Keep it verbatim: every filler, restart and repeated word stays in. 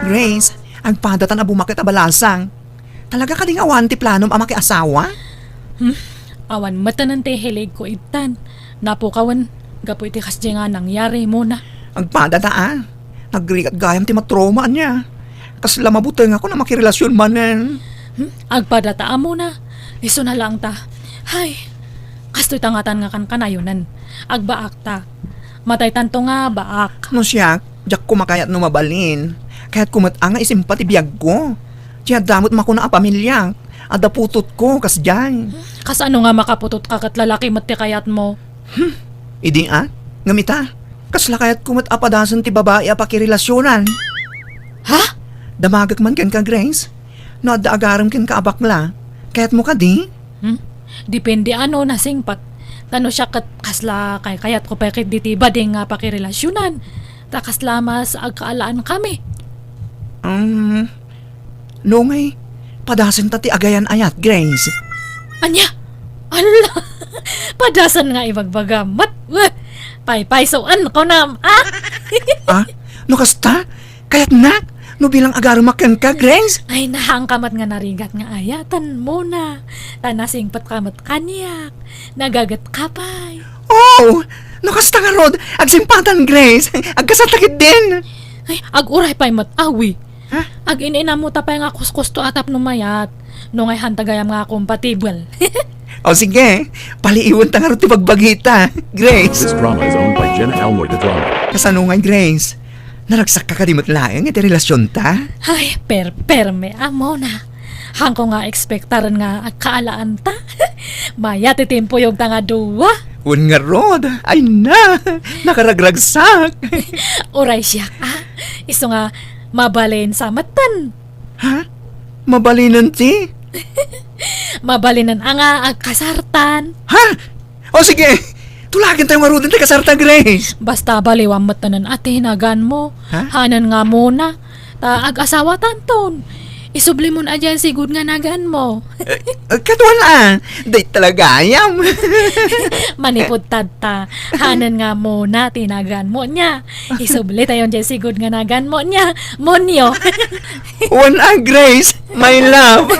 Grace, agpadatan a bumaket a balasang. Talaga kadi nga awan ti planom a makiasawa? Hmm? Awan metten ti hilig ko ittan. Napukawen, gapu iti kasdi nga nangyari, Mona. Agpadata a. Nagrigat gayam ti matrauma ania. Kasla mabuteng ako na makirelasyon manen. Hmm? Agpadata a, Mona. Isu na lang ta. Hay, kastoy ta ngatan nga kankanayonan. Agbaak ta. Mataytanto nga baak. No siak, diak ko makayat no mabalin. Kayatko met a nga isimpa ti biagko. Ti adda met makuna a pamiliak. Adda putotko, kasdiay. Kasano nga makaputotka ket lalaki met ti kayatmo? Hmm. Idi a? Ngem ita, kasla kayatko met a padasen ti babai a pakirelasionan. Ha? Damagek man kenka, Grace. No adda agarem kenka a bakla, kayatmo kadi? Hmm? Depende ano nasingpet. Ta no siak ket kasla kaykayatko pay ket diti bading nga pakirelasionan. Ta kasla mas agkaalaankami. Um, no ngay, padasenta ti agayan-ayat, Grace. Ania? Ala! Padasan nga ibagbagam. Mat-, weh! Paypaysoan ko nam, ah? Ah? No kasta? Kayatnak? No bilang agarumak kenka, Grace? Ay, nahaangka met nga narigat nga ayaten, Mona. Ta nasingpetka met kaniak. Nagagetka pay. Oh! No kasta ngarud, agsimpatan, Grace. Agkasarta ketdin. Ay, aguray pay met, awi. Ha? Agin-inammo ta pay nga kuskusto a tapno mayat. No ngay hanta gayam nga compatible. O sige, paliiwenta ngarud ti bagbagita, Grace. This drama is owned by Jenna Almoy, the drama. Kasano ngay, Grace? Naragsakka kadi met laeng iti relasionta? Ay, per-, perme a, Mona. Haanko nga ekspektaren nga agkaalaanta. Mayat ti timpuyogta nga dua. Wen ngarud, ay na, nakaragragsak. Uray siak, ah. Isu nga, mabalin sa metten. Ha? Mabalinen ti? Mabalinen a nga agkasartan. Ha? O sige, tulagentayo ngaruden ti kasarta, Grace. Basta baliwam metten a ti naganmo. Ha? Hanen nga Mona. Ta ag-asawatanton. Isublimon a diay sigud nga naganmo. Eh, eh, kaduan a, dayta la gayam. Manipud tatta. Hanen nga Mona ti naganmo nia. Isublitayon diay sigud nga naganmo nia. Monyo. Wen a, Grace, my love.